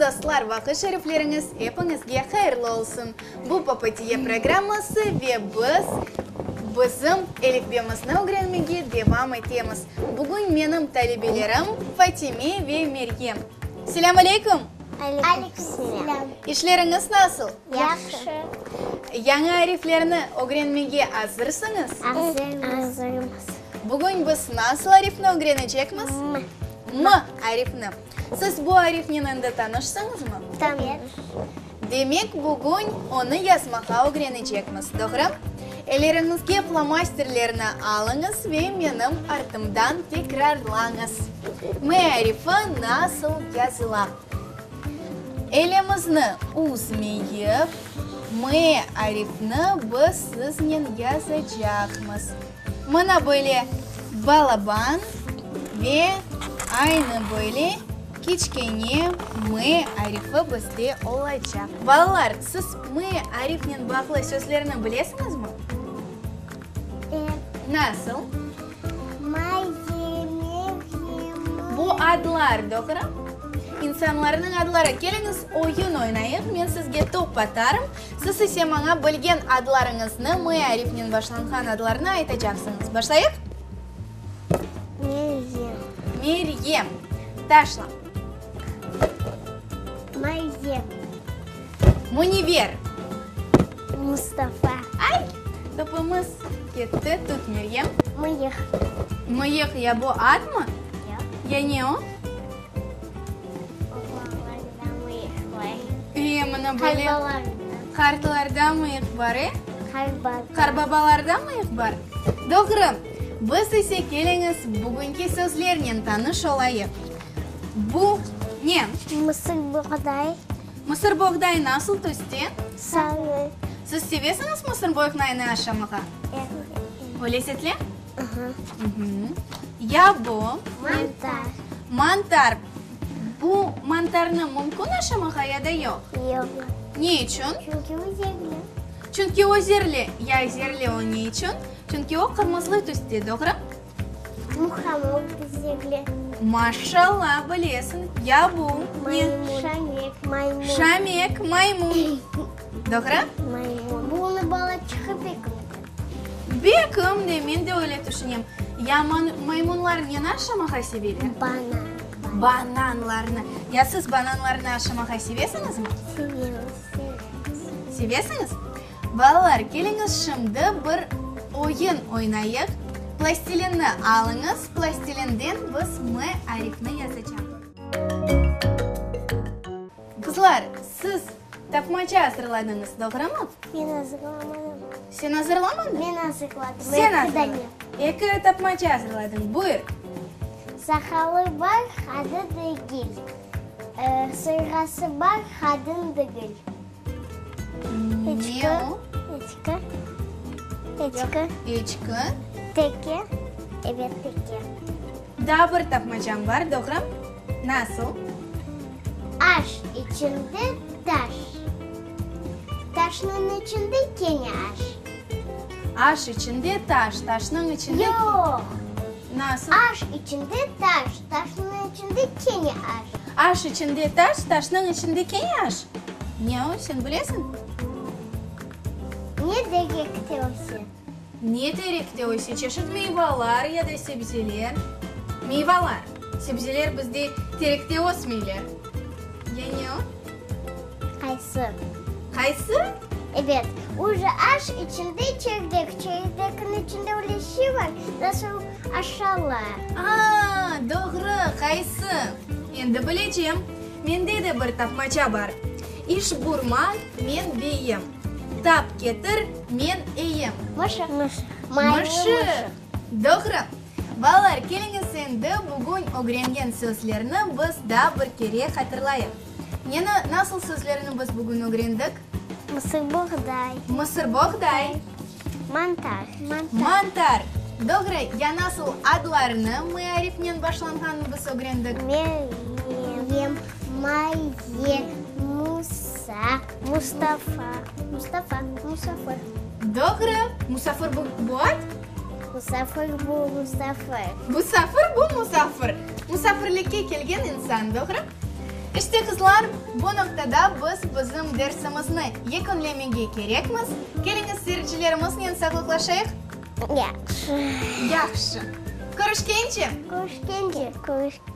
dostlar, vaqıt şerifleriñiz epiñizge hayırlı olsun! Bu Papatiye programması ve biz bizim elifbemizni ögrenmege devam etemiz. Bugün menim talebelerim Fatime ve Meryem. Selâm aleyküm! Aleyküm selâm! İşleriñiz nasıl? Yahşı! Yañı ariflerni ögrenmege azırsıñız? Azırmız! Bugün biz nasıl arifni ögrenecekmiz? M. M arifni. Siz bu arifnen endi tanışsıñızmı? Tanış. Demek, bugün onı yazmağa ögrenecekmiz, doğru? Elleriñizge flomasterlerni alıñız ve menim artımdan tekrarlañız. M arifi nasıl yazıla? Elimizni üzmeyip, M arifni biz siznen yazacaqmız. Mına böyle balaban ve aynı böyle kiçkene M arifi bizde olacaq. Balalar, siz M arifnen bağlı sözlerni bilesiñizmi? Evet. Nasıl? Maye, Meryem. Bu adlar, doğru? İnsanlarnıñ adları. Keliñiz, oyun oynayıq. Men sizge top atarım. Siz ise maña bilgen adlarıñıznı, M arifinen başlanğan adlarnı aytacaqsıñız. Başlayıq? Meryem. Meryem. Taşla. Maye. Münevver. Mustafa. Ay, topumız ketti. Tut, Meryem. Mıyıq. Mıyıq, ya bu admı? Yoq. Ya ne o? Oğlanlarda mıyıq bar. E, mına böyle. Qarbalarda. Qartlarda mıyıq bar, e? Qarbabalarda. Qarbabalarda mıyıq bar. Doğru. Biz ise keliñiz, bugünki sözlernen tanış olayıq. Bu ne? Mısırboğday. Mısırboğday nasıl tüste? Sarı. Siz sevesiñiz mısırboğdaynı aşamağa? Evet. O lezetli? Aha. Ya bu? Mantar. Mantar. Bu mantarnı mümkün aşamağa ya da yoq? Yoq. Ne içün? Çünki o zerli. Çünki o zerli. Ya zerli o ne içün? Çünki o qırmızılı tüste, doğru? Muhamor zerli. Maşallah, bilesiñ. Ya bu ne? Maymun. Şamek, maymun. Şamek, maymun. Doğru? Maymun. Bunı balaçığı pek mümkün. Bekim de, men de öyle tüşünem. Ya maymunlar neni aşamağa seveler? Banan. Bananlarnı. Ya siz bananlarnı aşamağa sevesiñizmi? Sevemiz. Sevesiñiz? Balalar, keliñiz şimdi bir oyun oynayıq. Plastilinni alıñız, plastilinden biz M arifini yazacaqmız. Qızlar, siz Tapmaca azırladıñız, doğrumı? Men azırlamadım. Sen azırlamadıñ? Men azırladım. Sen azırladıñ. Eki tapmaca azırladıñ. Buyur. Saqalı bar, qadı degil. Sırğası bar, qadın degil. Ne o? Eçki. Eçki. Eçki. Teke. Evet, teke. Daa bir tapmacam bar, doğru? Nasıl? Aş içinde taş. Taşnıñ içinde kene aş. Aş içinde taş, taşnıñ içinde. Yoq. Nasıl? Aş içinde taş, taşnıñ içinde kene aş. Aş içinde taş, taşnıñ içinde kene aş? Ne o, sen bilesiñ? Ne terekte öse? Ne terekte öse? Çeşit meyvalar ya da sebzeler. Meyvalar. Sebzeler bizde terekte ösmeyler. Ya ne o? Qaysı. Qaysı? Ebet. Uje aş içinde çerdek, çerdekniñ içinde öyle şey bar, nasıl aşala. A, doğru, qaysı. Endi bilecem. Mende de bir tapmaca bar. İş burma, men beyim. Tap ketir, men eyim. Mışıq. Mışıq. Doğru. Balalar, keliñiz endi bugün ögrengen sözlerni biz daa bir kere hatırlayıq. Neni, nasıl sözlerni biz bugün ögrendik? Mısırboğday. Mısırboğday. Mantar. Mantar. Doğru. Ya nasıl adlarnı M arifinen başlanğanını biz ögrendik? Meryem, Maye, Musa, Mustafa, Mustafa, Musafir. Doğru. Musafir bu, bu ad? Musafir bu musafir. Musafir bu musafir. Musafirlikke kelgen insan, doğru? İşte, qızlar, bu noqtada biz bizim dersimizni yekünlemege kerekmiz. Keliñiz, seyircilerimiznen sağlıqlaşayıq. Yahşı. Yahşı. Körüşkence! Körüşkence! Körüşkence!